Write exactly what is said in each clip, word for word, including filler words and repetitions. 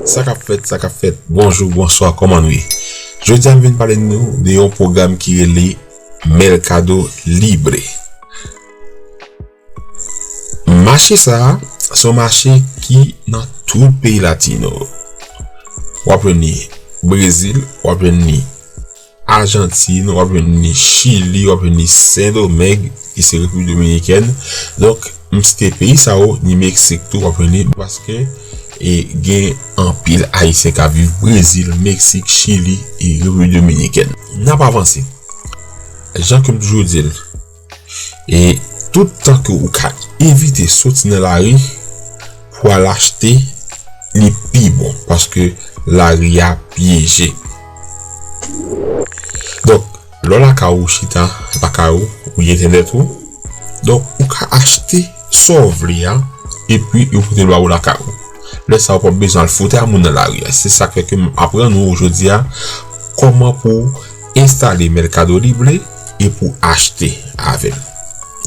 Sa k ap fèt, sa k ap fèt. Bonjou, bonswa, kòman nou ye? Jodi a, m vin pale nou de yon pwogram ki rele Mercado Libre. Mache sa a, se yon mache ki nan tout peyi latino. W ap jwenn li Brezil, w ap jwenn li Ajantin, w ap jwenn li Chili, w ap jwenn li Sendomeng, ki se Repiblik Dominikèn. Donk, m site peyi sa yo, ni Meksik tou, w ap jwenn li, paske e gen anpil Ayisyen k ap viv Brezil, Meksik, Chili e Repiblik Dominikèn. N ap avanse. Jan ke m toujou di l, e tout tan ke ou ka evite soti nan lari pou al achte, li pi bon, paske lari a pyeje. Donk, lè w lakay ou chita, lakay ou, ou gen entènèt ou, donk ou ka achte sa w vle a, epi yo pote l ba ou lakay ou. Lè sa a, ou p ap bezwen al foute a moun nan lari a. Se sa k fè ke m aprann ou jodi a kòman pou w enstale Mercado Libre e pou w achte avè l.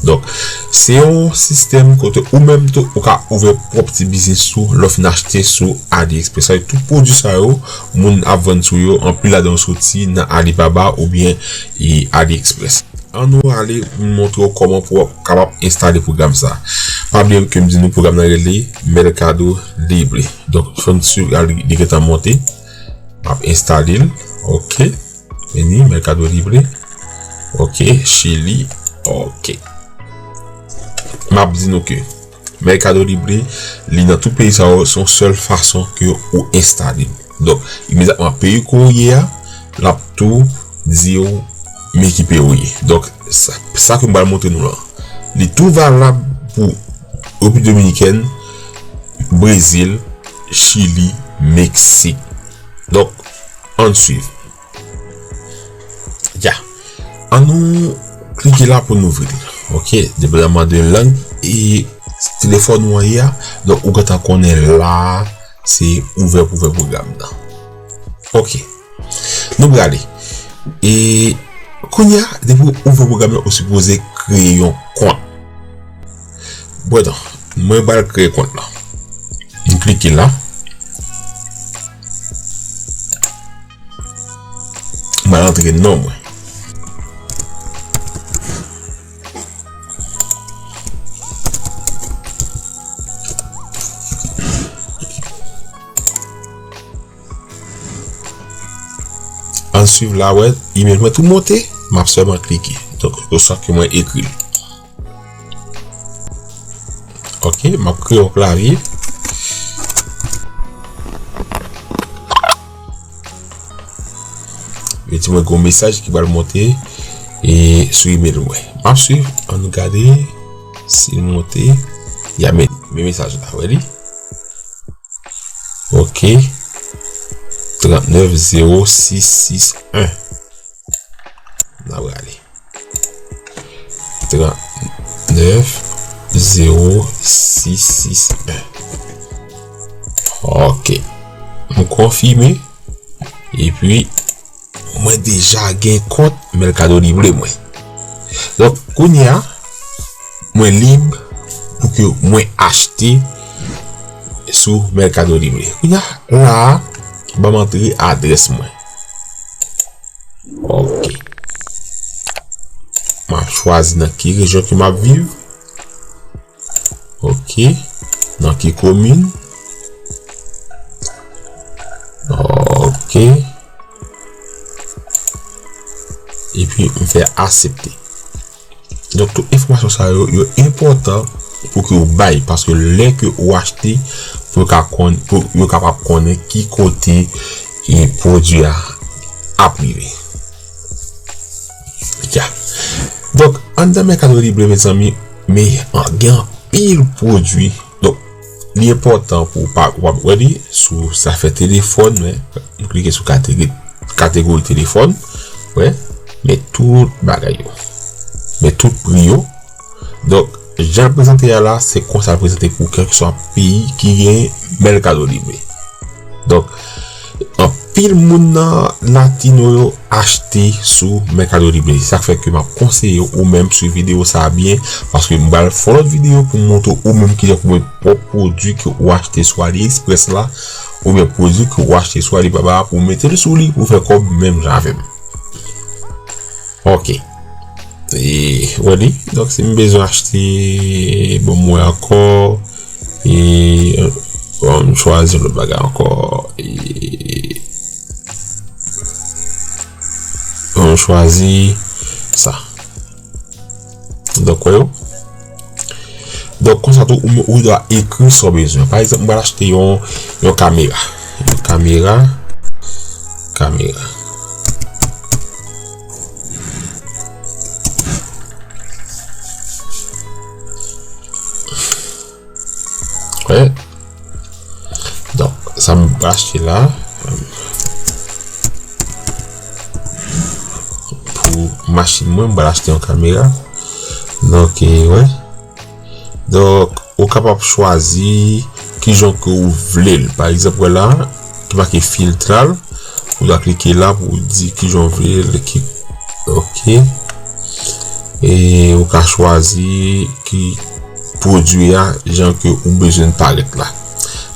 Donk, se yon sistèm kote ou menm tou, ou ka ouvè pwòp ti biznis ou, lè w fin achte sou AliExpress. Sa vle di tout pwodui sa yo, moun ap vann sou yo, anpil ladan yo soti nan Alibaba oubyen e AliExpress. An nou ale, m montre w kòman pou w kapab enstale pwogram sa. Pa bliye ke m di nou pwogram nan rele Mercado Libre. Donk, fò n swiv, li gentan monte. M ap enstale l. Ok. Vini, Mercado Libre. Ok, Chili. Ok. M ap di nou ke Mercado Libre, li nan tout peyi sa yo, se yon sèl fason ke ou enstale l. Donk, imedyatman peyi ke w ye a, l ap tou di w men ki peyi w ye. Donk, sa, sa ke m pral montre nou la, li tou valab pou Repiblik Dominikèn, Brezil, Chili, Meksik. Donk, ann swiv. Ya. An nou klike la pou n ouvri l. Ok, depandaman de lang e telefòn ou an ye a, donk ou gentan konnen la, se ouvè pou ouvè pwogram nan. Ok. Nou prale. E kounye a, depi ou ouvè pwogram nan, ou sipoze kreye yon kont. Bon, mwen pral kreye kont la. M klike la. M al antre non mwen. Ann swiv la, wè, email mwen tou monte, m ap sèlman klike. Donk, ou sa ke mwen ekri l. Ok, m ap kreye yon klavye. Yo di mwen gen yon mesaj ki pral monte e sou email mwen. M ap swiv, ann nou gade si l monte. Ya, men, men mesaj la, wè li. Ok. Trant nèf zewo sis sis en. N ap rale. Trant nèf zewo sis sis en. Ok. M konfime. Epi, mwen deja gen kont Mercado Libre mwen. Donk, kounye a, mwen lib pou ke mwen achte sou Mercado Libre. Kounye a, la a, ban m antre adrès mwen. Ok. M ap chwazi nan ki rejyon ke m ap viv. Ok. Nan ki komin? Ok. Epi m fè aksepte. Donk, tout enfòmasyon sa yo, yo enpòtan pou ke w bay, paske lè ke ou achte, pou yo ka konn, pou yo kapab konnen ki kote e pwodui a ap rive. Ya. Donk, anndan Mercado Libre, mezanmi, men, an, gen anpil pwodui. Donk, li enpòtan pou w pa, w ap wè li sou zafè telefòn, wè. M klike sou kategori, kategori telefòn, wè. Men tout bagay yo. Men tout pri yo. Donk, jan l prezante a la, se konsa l prezante pou kèlkeswa peyi ki gen Mercado Libre. Donk, anpil moun nan latino yo achte sou Mercado Libre. Sa k fè ke m ap konseye ou menm swiv videyo sa a byen, paske m pral fè yon lòt videyo pou m montre ou menm kijan pou mete pwòp pwodui ke ou achte sou AliExpress la, oubyen pwodui ke w achte sou Alibaba pou w mete l sou li pou w fè kòb menm jan avè m. Ok. E, w wè li? Donk, si m bezwen achte bon, mwen ankò, e, bon, m chwazi lòt bagay ankò, e, bon, m chwazi sa. Donk, wè yo? Donk, konsa tou, ou, ou dwa ekri sa w bezwen. Pa egzanp, mwen pral achte yon, yon kamera. Yon kamera. Kamera. Wè. Donk, sa m pral achte la. Pou machin mwen, m pral achte yon kamera. Donk, e, wè. Donk, ou kapab chwazi kijan ke ou vle l. Pa egzanp, wè la, ki make filtral. Ou dwa klike la pou w di kijan w vle l, ki, ok. E ou ka chwazi ki pwodui a, jan ke ou bezwen l parèt la.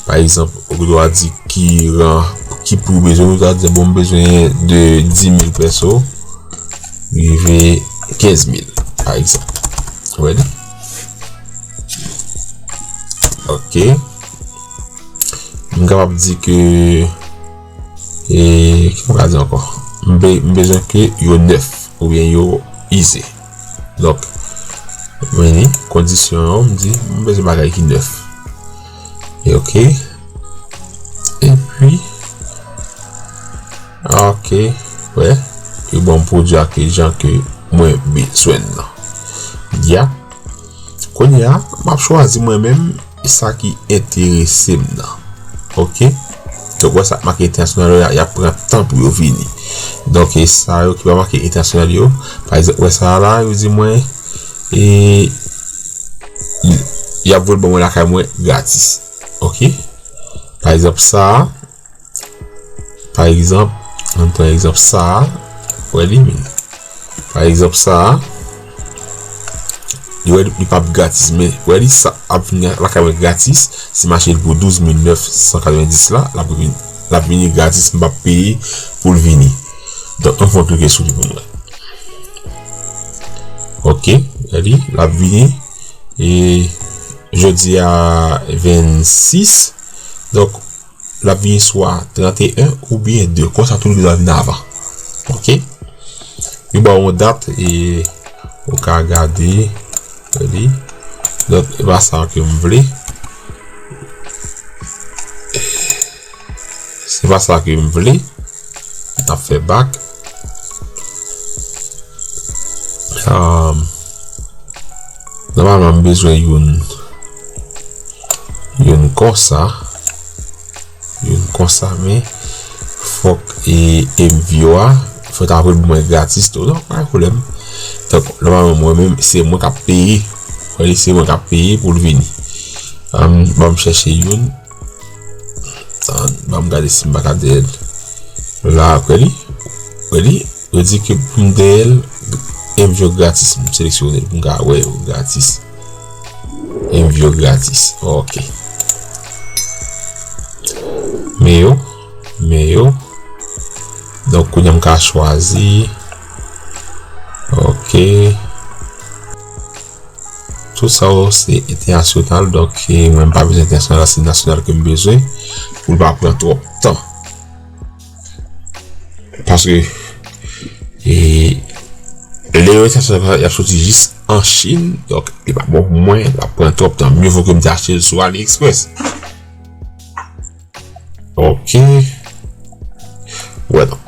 Pa egzanp, ou dwa di ki ran, ki pri w bezwen, ou dwa di, bon, m bezwen de dis mil peso, rive kenz mil, pa egzanp. Ou wè li? Ok. M kapab di ke, e, ki m ka di ankò? M be-, m bezwen ke yo nèf oubyen yo ize. Donk, vini, kondisyon yo, m di, m bezwen bagay ki nèf. E ok. Epi, ok, wè, yo ban m pwodui a ke jan ke mwen bezwen l nan. Ya. Kounye a, m ap chwazi mwen menm sa ki enterese m nan. Ok? Donk, wè sa k make entènasyonal yo, y ap pran tan pou yo vini. Donk, e sa yo ki pa make entènasyonal yo, pa egzanp, wè sa a la, yo di mwen, e, y ap voye l ban mwen lakay mwen gratis. Ok? Pa egzanp, sa a, Pa egzanp, ann pran egzanp sa a, wè li menm. Pa egzanp sa a, li wè li, li p ap gratis, men wè li sa ap vin lakay mwen gratis, si m achte l pou douz mil nèf san katrevenndis la, l ap vin, l ap vini gratis, m p ap peye pou l vini. Donk, ann fè yon klike sou li pou mwen. Ok, wè li, l ap vini, e jodi a vennsis, donk, l ap vini swa tranteyen oubyen de. Konsa tou li dwa vin avan. Ok? Li ba w yon dat e ou ka gade li. Donk, e pa sa ke m vle. Se pa sa ke m vle. N ap fè bak. Um, Nòmalman, m bezwen youn, youn konsa. Youn konsa, men fòk e, e m vyo a, fò ta pran mwen gratis tou. Non, pa gen pwoblèm. Donk, nòmalman, mwen menm, se mwen k ap peye. Wè, se mwen k ap peye pou l vini. Ann, ban m chèche youn. Ann, ban m gade si m pa ka dèyè l. La, wè li. Wè li. Yo di ke pou m dèyè l, envyo gratis. M seleksyone l pou m ka wè yo gratis. Envyo gratis. Ok. Men yo. Men yo. Donk, kounye a m ka chwazi. Ok. Tout sa yo se entènasyonal, donk, e, mwen m pa bezwen entènasyonal, se nasyonal ke m bezwen pou l pa pran twòp tan. Paske, e, lè yo entènasyonal, y ap soti jis an Chin, donk, li pa bon pou mwen, l ap pran twòp tan. Mye vo ke m te achte l sou AliExpress. Ok. Wè non.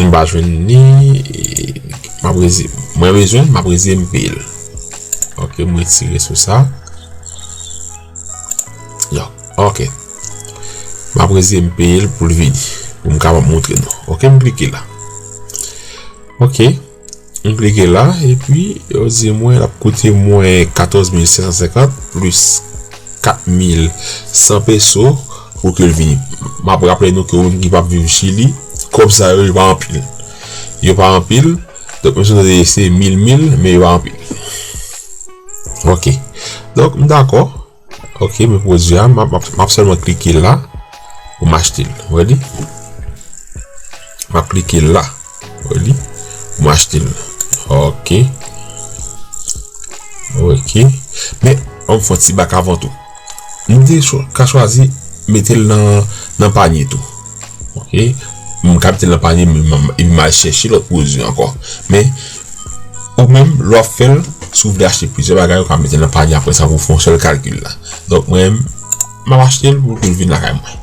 M pa jwenn li. E, m ap rezi-, mwen bezwen, m ap rezi m peye l. Ok, m retire sou sa. Yo, ok. M ap rezi m peye l pou l vini. Pou m kapab montre nou. Ok, m klike la. Ok. M klike la, epi yo di mwen l ap koute mwen katòz mil senk san senkant plis kat mil san peso pou ke l vini. M ap raple nou ke yon moun ki p ap viv Chili, kòb sa yo, yo pa anpil. Yo pa anpil, donk, menm si w tande se mil, mil, men yo pa anpil. Ok. Donk, m dakò. Ok, men pwodui a, m ap, m ap, m ap sèlman klike la. pou m achte l. Ou wè li? M ap klike la. Ou wè li? Pou m achte l. Ok. Ok. Men, an m fè yon ti bak avan tou. M te chwa- ka chwazi mete l nan, nan panye tou. Ok. M ka mete l nan panye, men m, epi m al chèche lòt pwodui ankò. Men, ou menm, lè w ap fè l, si w vle achte plizyè bagay, ou ka mete l nan panye apre sa pou w fè yon sèl kalkil la. Donk, mwen, m ap achte l pou, pou l vin lakay mwen.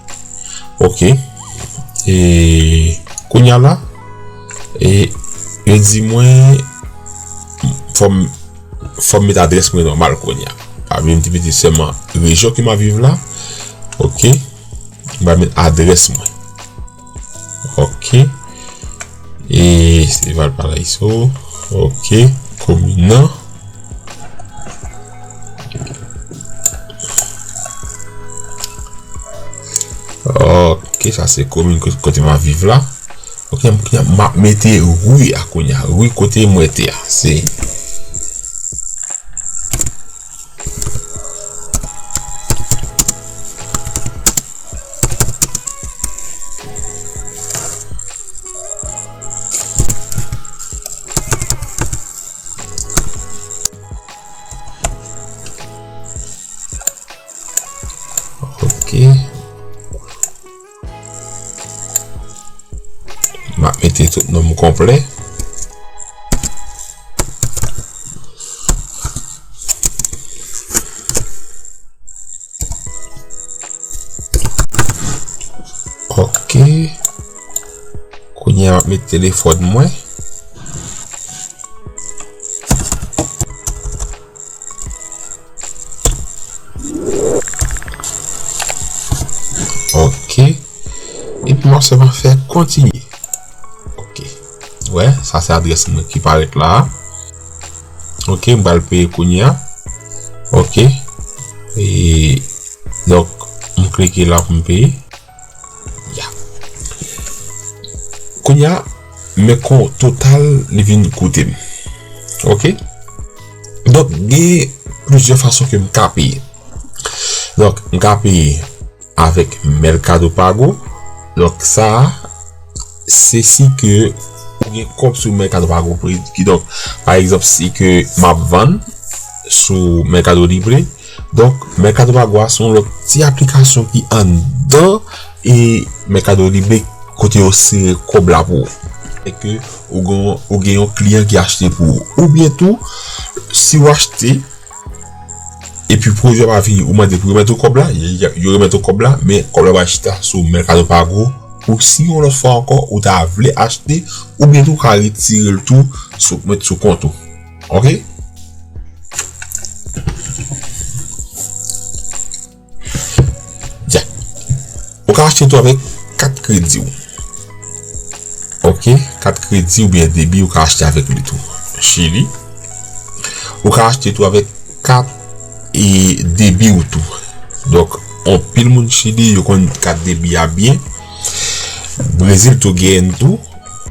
Ok. E, kounye a la, e, yo di mwen, fò m, fò m met adrès mwen nòmal kounye a. Pa vle m te mete sèlman rejyon ke m ap viv la. Ok. M va met adrès mwen. Ok. E se Valparaíso. Ok. Komin nan. Ok, sa se komin kote, kote m ap viv la. Ok, m, m ap mete ri a kounye a. Ri kote mwen te a. Se Ok. M ap mete tout non m konplè. Ok. Kounye a m ap met telefòn mwen. Ok. Epi m ap sèlman fè kontinye. Ok. Wè, sa se adrès mwen ki parèt la a. Ok, m pral peye kounye a. Ok. E, donk, m klike la pou m peye. Ya. Kounye a, men kon total li vin koute m. Ok? Donk, gen plizyè fason ke m ka peye. Donk, m ka peye avèk Mercado Pago. Donk, sa a, se si ke ou gen kòb sou Mercado Pago. Kidonk, pa egzanp, si ke m ap vann sou Mercado Libre, donk, Mercado Pago a se yon lòt ti aplikasyon ki anndan e Mercado Libre kote yo sere kòb la pou ou. E ke ou gen, ou gen yon kliyan ki achte pou ou. Oubyen tou, si w achte, epi pwodui a pa vini, ou mande pou yo remèt ou kòb la, y- y- yo remèt ou kòb la, men kòb la pral chita sou Mercado Pago, pou si yon lòt fwa ankò, ou ta vle achte, oubyen tou ka retire l tou, sou, met sou kont ou. Ok? Ya. Ou ka achte tou avèk kat kredi w. Ok, kat kredi oubyen debi, ou ka achte avèk li tou. Chili. Ou ka achte tou avèk kat e debi w tou. Donk, anpil moun Chili, yo konn kat debi a byen. Brezil tou genyen tou.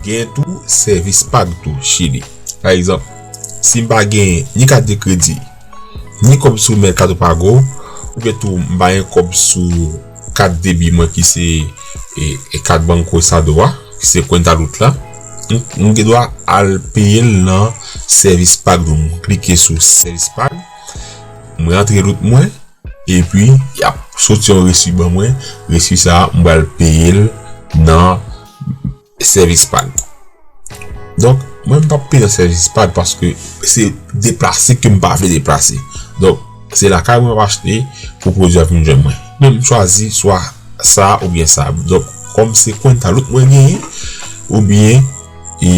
Genyen tou sèvis pag tou, Chili. Pa egzanp, si m pa genyen ni kat de kredi, ni kòb sou Mercado Pago, oubyen tou m pa gen kòb sou kat debi mwen ki se, e, e kat Banco Estado a, ki se Cuenta Luz la, m, m gen dwa al peye l nan sèvis pag. Donk, m klike sou sèvis pag, m rantre luz mwen, epi y ap soti yon resi ban mwen, resi sa a, m pral peye l nan sèvis pag. Donk, mwen m p ap peye nan sèvis pag paske se deplase ke m pa vle deplase. Donk, se lakay mwen m ap achte pou pwodui a vin jwenn mwen. Men m chwazi swa sa oubyen sa. Donk, kòm se Cuenta Luz mwen genyen, oubyen, e,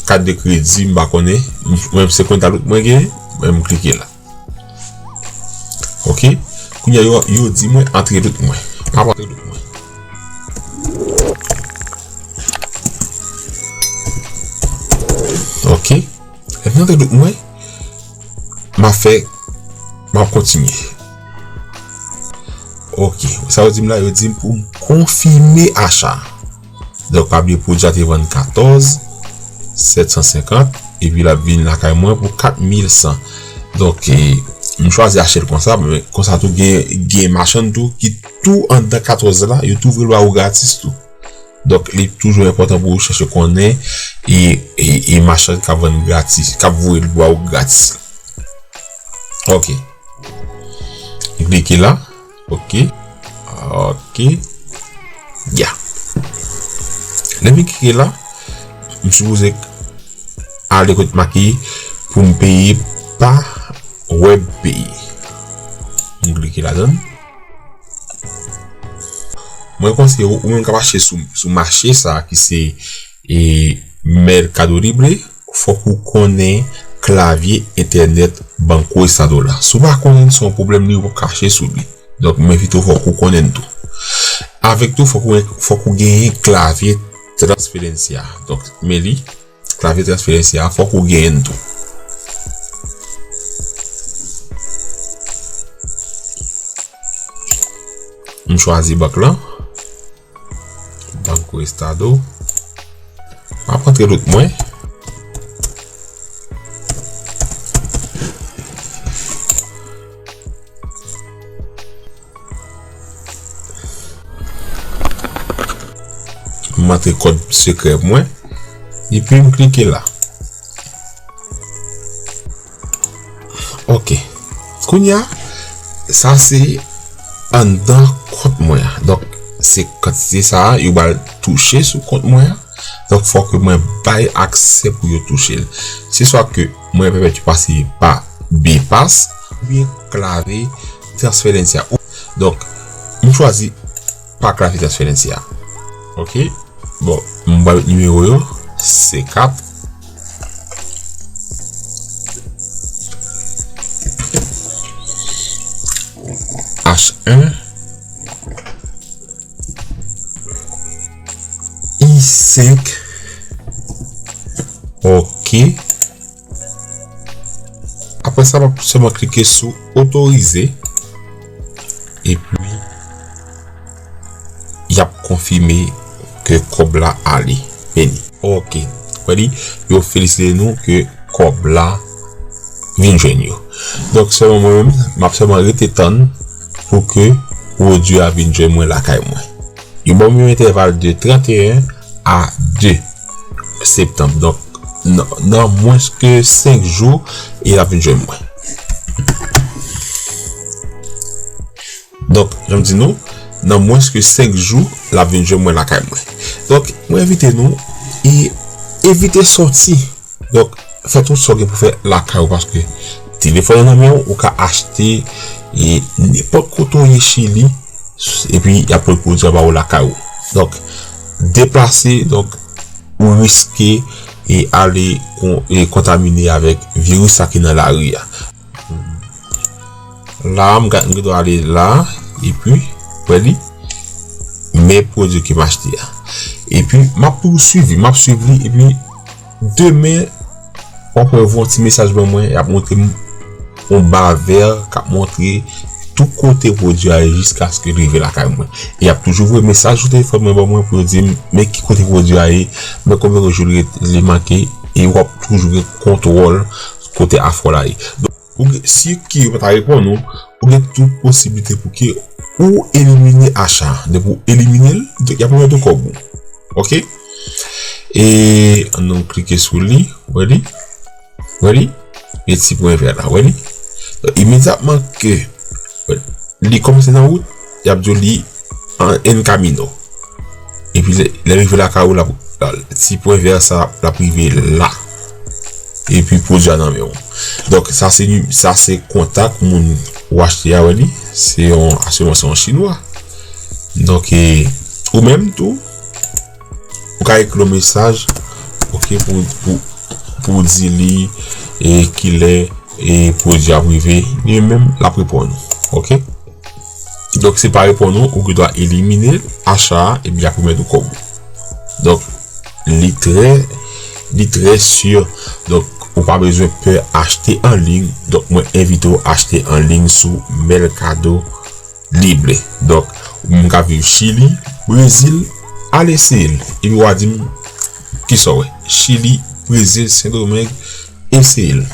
kat de kredi, m pa konnen, mwen se Cuenta Luz mwen genyen, mwen m klike la. Ok? Kounye a yo, yo di mwen antre luz mwen. M ap antre luz mwen. Ok? Lè m antre luz mwen, m ap fè, m ap kontinye. Ok. Sa yo di m la, yo di m pou m konfime acha. Donk, pa bliye pwodui a te vann katòz sèt san senkant, epi l ap vin lakay mwen pou kat mil san. Donk, e, m chwazi achte l konsa, men konsa tou gen, gen machann tou ki tou anndan katòz la, yo tou vre l ba ou gratis tou. Donk, li toujou enpòtan pou ou chèche konnen e, e, e machann k ap vann gratis, k ap voye l ba ou gratis la. Ok. M klike la. Ok. Ok. Ya. Lè m klike la, m sipoze ale kote make pou m peye pa WebPay. M klike ladan l. Mwen konseye ou, ou menm k ap achte sou, sou mache sa a ki se, e, Mercado Libre, fòk ou konnen klavye entènèt Banco Estado la. Si w pa konnen l, se yon pwoblèm li, ou p ap ka achte sou li. Donk, m envite w, fòk ou konnen l tou. Avèk tou, fòk ou, fòk ou genyen klavye Transferencia. Donk, men li, klavye Transferencia, fòk ou genyen l tou. M chwazi bank lan. Banco Estado. M ap antre lout mwen. M antre kòd sekrè mwen. Epi m klike la. Ok. Kounye a, sa se anndan kont mwen an. Donk, se kantite sa a, yo pral touche sou kont mwen an. Donk, fòk mwen bay aksè pou yo touche l. Se swa ke mwen pèmèt yo pase pa BPAS oubyen klavye Transferencia. Donk, m chwazi pa klavye Transferencia. Ok. Bon, m pral met nimewo yo. C quatre H un I cinq. Ok. Apre sa, m ap sèlman klike sou otorize. Epi, y ap konfime ke kòb la ale. Vini. Ok. Wè li, yo felisite nou ke kòb la vin jwenn yo. Donk, sèlman mwen menm, m ap sèlman rete tann pou ke pwodui a vin jwenn mwen lakay mwen. Yo ban m yon entèval de trannteyen a de septanm. Donk, nan, nan mwens ke senk jou, e l ap vin jwenn mwen. Donk, jan m di nou, nan mwens ke senk jou, l ap vin jwenn mwen lakay mwen. Donk, mwen envite nou, e evite sòti. Donk, fè tout sa w gen pou fè lakay ou, paske telefòn nan nan men w, ou ka achte, e nenpòt kote w ye Chili, epi y ap pran pwodui a ba ou lakay ou. Donk, deplase, donk, ou riske, e ale kon-, e kontamine avèk viris sa ki nan lari a. La, m ka, m gen dwa ale la, epi, wè li, men pwodui ke m achte a. Epi, m ap pouswiv li, m ap swiv li, epi, demen, w ap wè yon ti mesaj ban mwen, y ap montre m yon ba vè k ap montre tout kote pwodui a ye jiskaske l rive lakay mwen. E y ap toujou voye mesaj sou telefòn mwen ban mwen pou yo di m, men ki kote pwodui a ye, men konbyen jou li ret-, li manke, e w ap toujou gen kontwòl kote afè w la ye. Donk, ou gen, si ke yo pa ta reponn ou, ou gen tout posiblite pou ke ou elimine acha. Depi ou elimine l, y ap remèt ou kòb ou. Ok? E, ann nou klike sou li, wè li? Wè li? Gen ti pwen vè la, wè li? Imedyatman ke li kòmanse nan wout, y ap di w li an en camino. Epi lè, lè l rive lakay ou, l ap, ti pwen vè sa, l ap rive la. Epi pwodui a nan men w. Donk, sa se ni-, sa se kontak moun ou achte a, wè li. Se yon, asirans se yon chinwa. Donk, e, ou menm tou, ou ka ekri yon mesaj, ok, pou, pou, pou di li, e, kilè, e, pwodui a ap rive, li menm, l ap reponn ou, ok? Donk, si l pa reponn ou, ou gen dwa elimine acha a, epi y ap remèt ou kòb ou. Donk, li trè, li trè si. Donk, ou pa bezwen pè achte an liy. Donk, mwen envite w achte an liy sou Mercado Libre. Donk, ou menm k ap viv Chili, Brezil, al eseye l. Epi w a di m kisa w wè. Chili, Brezil, Sendomeng, eseye l.